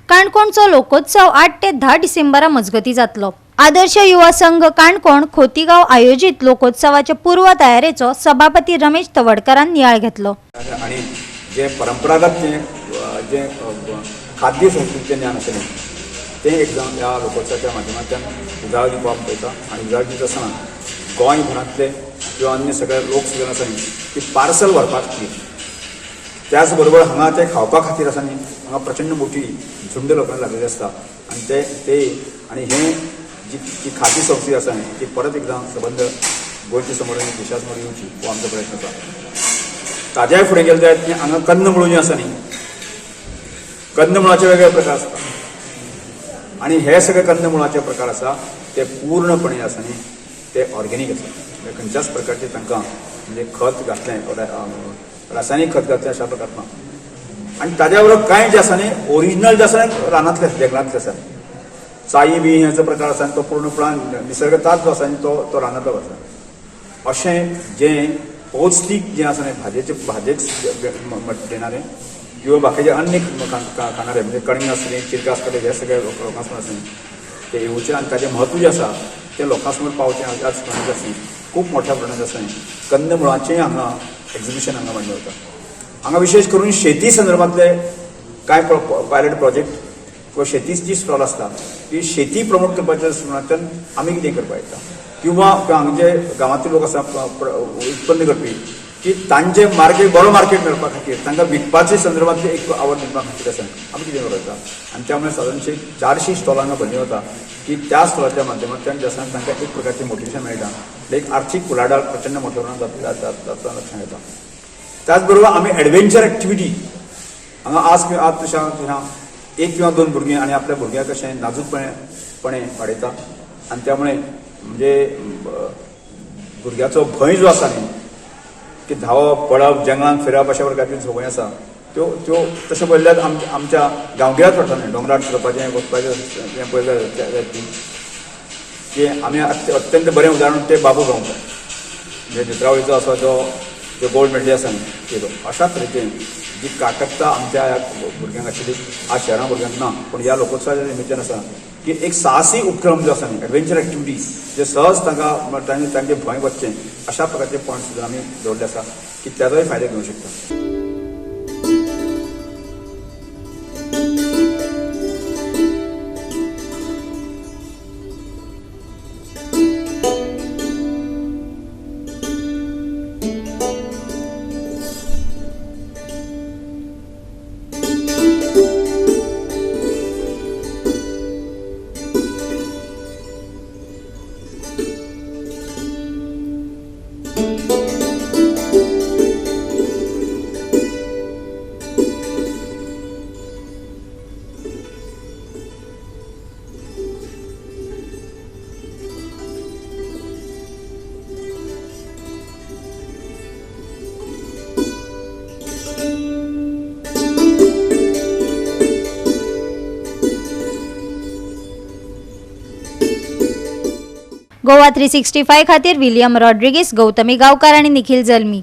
काणकोणचो लोकोत्सव 8 ते 10 डिसेंबरा मजगतीं जातलो. आदर्श युवा संघ काणकोण खोतीगांव आयोजीत लोकोत्सवाच्या पूर्व तयारेचो सभापती रमेश तवडकरान नियाळ घेतलो. आणि जे परंपरागत जे जे खाद्य संस्कृतीचें ज्ञान आसलें तें एक जावन ह्या लोकोत्सवाच्या माध्यमांतल्यान उजाळ दिवपाक पळयता आनी उजाळ दिता आसतना गोंयभरांतले किंवा अन्य सगळे लोक सुद्दां आसा न्ही ती पार्सल व्हरपा खातीर, त्याच बरोबर हांगा ते खावपा खातीर आसा न्ही, हांगा प्रचंड मोठी झुंड लोकांक लागलेली आसता आनी ते ते आनी हें जी जी खाद्य संस्कृती आसा न्ही ती परत एकदां सबंद गोंयच्या समोर आनी देशा समोर येवची हो आमचो प्रयत्न आसा. ताज्याय फुडें गेले जायत न्ही, हांगा कंदमुळां जीं आसा न्ही, कंदमुळाचे वेगळे प्रकार आसता आनी हे सगळे कंदमुळाचे प्रकार आसा ते पूर्णपणे आसा न्ही ते ऑर्गेनीक आसा. म्हणजे खंयच्याच प्रकारचे तांकां म्हणजे खत घातलें, रासायनीक खत घातलें अशा प्रकार ना. आनी ताज्या बरोबर कांय जे आसा न्ही ओरिजिनल जे आसा न्ही रानांतले आसा, जंगलांतले आसा. चाई बी हाचो प्रकार आसा आनी तो पूर्णपणान निसर्गताच जो आसा न्ही तो तो रानांतलो आसा. अशें जें पौश्टीक जें आसा न्ही भाजयेचे, भाजयेक देणारें किंवा बाकीचे अन्य खाणारे म्हणजे कणगां आसतलीं, चिरकां आसतलीं, हे सगळे लोकां समोर आसा न्ही ते येवचें आनी ताजें म्हत्व जें आसा तें लोकां समोर पावचें. ह्याच प्रमाणे आसा न्ही खूब मोठ्या प्रमाणात आसा न्ही कंदमुळाचें हांगा एक्झिबिशन हांगा मांडलें वता. हांगा विशेश करून शेती संदर्भातले कांय पायलट प्रोजेक्ट किंवा शेतीची जी स्टॉल आसता ती शेती प्रमोट करपाच्या दृश्टीकोनांतल्यान आमी कितें करपाक येता किंवा हांगा जे गांवांतले लोक आसा उत्पन्न करपी की तांचे मार्केट बरो मार्केट मेळपा खातीर तांकां विकपाचे संदर्भातली एक आवड निर्माण खातीर आसा आमी कितें करूं येता. आनी त्यामुळे सादारणशे 400 स्टॉल हांगा भरली वता की त्या स्टॉलाच्या माध्यमांतल्यान जे आसा तांकां एक प्रकारचें मोटिवेशन मेळटा, एक आर्थीक उलाढाल प्रचंड मोठ्या प्रमाणात जाता लक्षात येता. त्याच बरोबर आमी एडवेंचर एक्टिविटी हांगा आज आज तशें तशें एक किंवा दोन भुरगीं आनी आपल्या भुरग्यांक कशें नाजूकपणे पणे वाडयता आनी त्यामुळे म्हणजे भुरग्याचो भंय जो आसा न्ही की धांवप, पळप, जंगलान फिरप अशा प्रकारची संवय आसा त्यो त्यो तशें पळयल्यार आमच्या गांवगिऱ्याच वाठारांनी दोंगरार चलपाचें वचपाचें हें पळयल्यार की आमी अत्यंत बरें उदाहरण ते बाबू गांवकर म्हणजे नेत्रावळीचो आसा तो जो गोल्ड मेडली आसा न्ही तेजो. अशा तरेचे जी काटकता आमच्या ह्या भुरग्यांक आशिल्ली आज शहरां भुरग्यांक ना, पूण ह्या लोकोत्सवाच्या निमित्तान आसा की एक साहसी उपक्रम जो आसा न्ही एडवेंचर एक्टिविटी जे सहज तांकां तांचे भंय वचचें अशा प्रकारचे पॉयंट सुद्दां आमी दवरले आसा की ताजोय फायदो घेवंक शकता. गोवा 365 खातीर विलियम रॉड्रिगीस, गौतमी गांवकार आनी निखिल जल्मी.